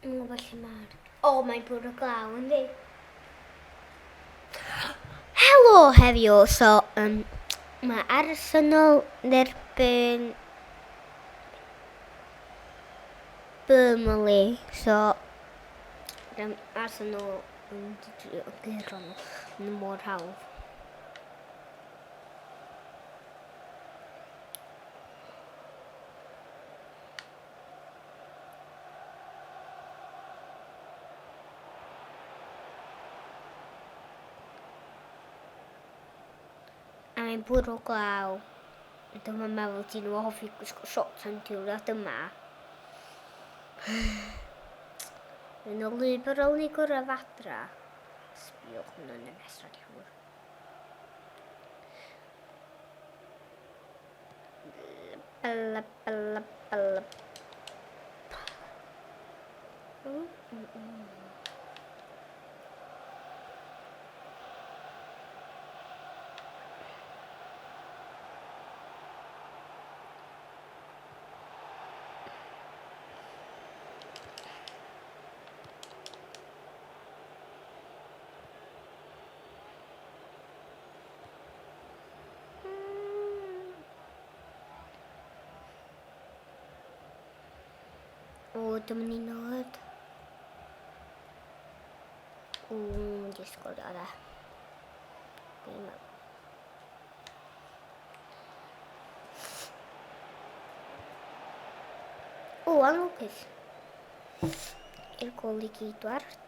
Yn gwybod lle mae'r... O, mae'n bwrw glaw, yndi? Helo heddiw, so mae Arsenal yn erbyn Burnley, so Arsenal yn drio guro nhw yn mor hawdd. A mae'n bwrw glaw. Dwi'n meddwl ti'n nhw hoffi gwisgo shorts am diwrnod yma. Mae'n o lyb ar ôl ni gyrraedd adra. Sbiwch hwnna'n y mes ar llawr. Bla, bla, bla. O, dyma ni'n nod. O, mynd i sgorio dda. Dwi'n meddwl. O, anlwcus. I'r gol i geidward.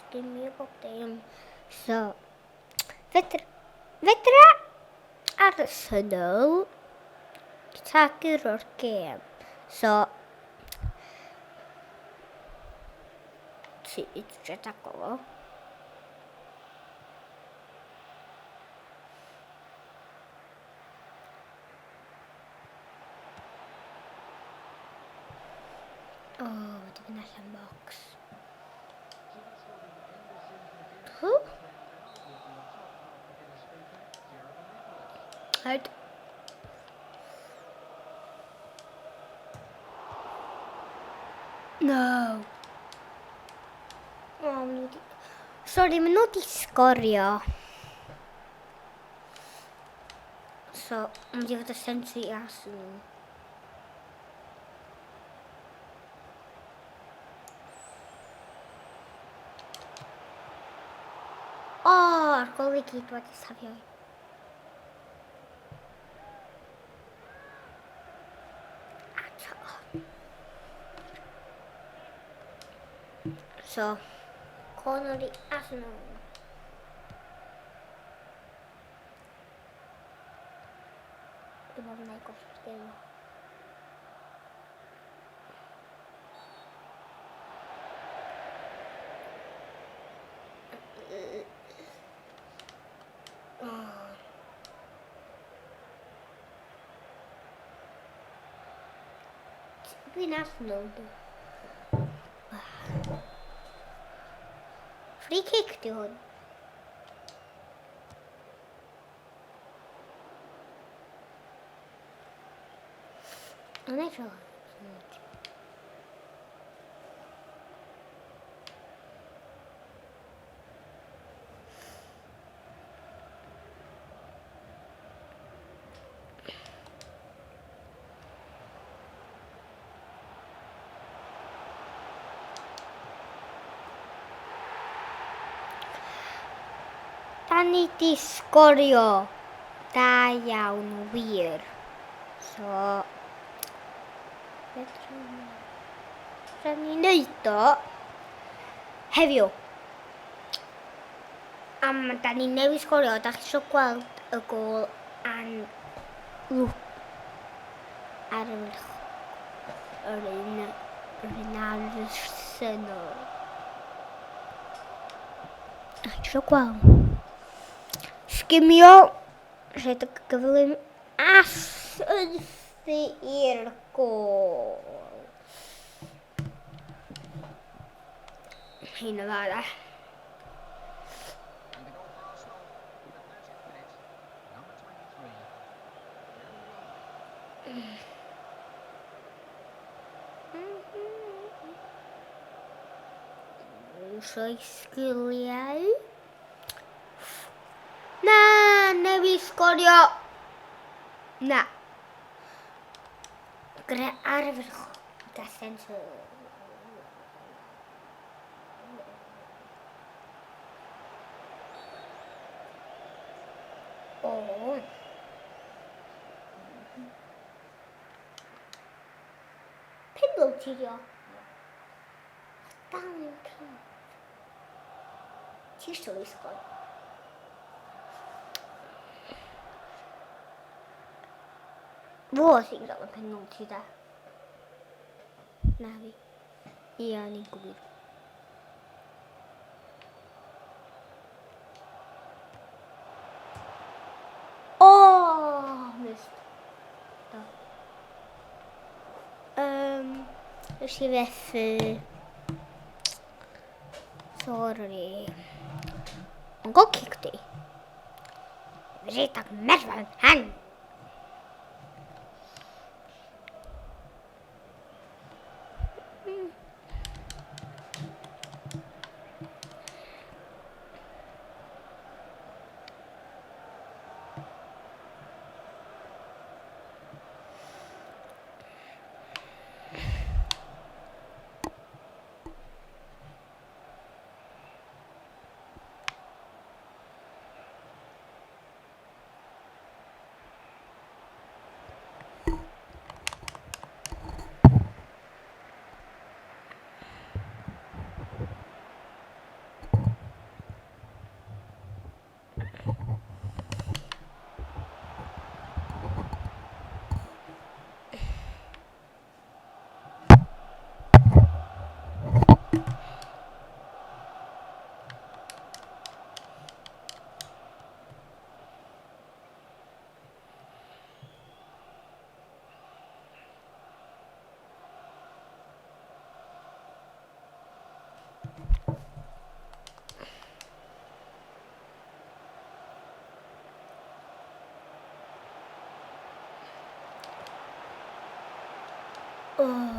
Sgimio bob dim. So, fedra Arsenal tagur o'r gêm. So, ti eisiau taglo fo. O, oh, wedi fynd allan box. Hw? Right. No. Oh, maen nhw wedi... Sorry, maen nhw wedi sgorio. So, mae'n mynd i fod y sentry i Arsenal. O, oh, a'r gol i gyd wedi safio. So, corner i Arsenal. Dwi'n meddwl na i golli'r gêm. Dwi'n Arsenal. Free kick di hwn. Mae'n edrych. Da ni di sgorio. Da iawn wir. So, fedrwn ni... Fedrwn ni wneud o heddiw. A da ni newydd sgorio, da chi eisiau gweld y gôl an lwp ar yr yr un yr un ar y Arsenal. Da chi eisiau gweld. Sgimio, rhedeg gyflym a saethu i'r gôl. Hyn o dda, da. Eisiau sgiliau. Na, newid sgorio. Na. Gre arfer gallen O. Penalty dio. Dal yn penalty. Ti eisiau ei sgor. Fo sy'n gael y penalty da. Na fi. Ia, ni'n gwybod. Oh, missed. Do. Nes i fethu. Sorry. Ond go kick di. Rhedeg merfan han. Oh.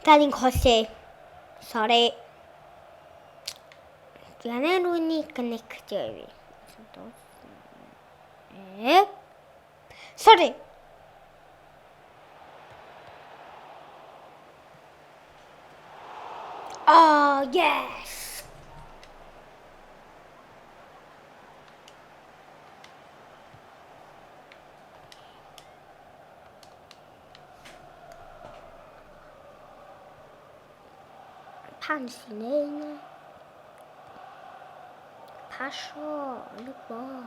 Da ni'n colli. Sorry. Dwi angen rhywun i connectio i fi. Sorry! Oh, yes! Pan sy'n neud na? Pasio yn y box.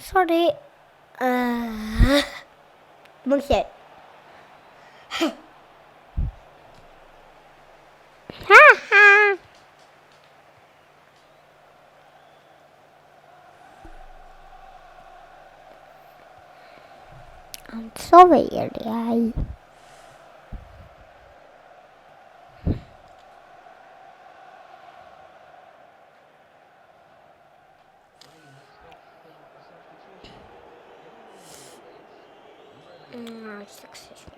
Sorry. Mae'n lle. Ha ha! Ansoddeiriau. Successful.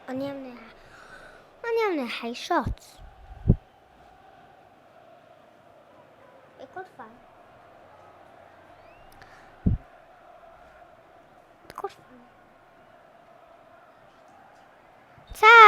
O'n i am neud high shots. Record fan.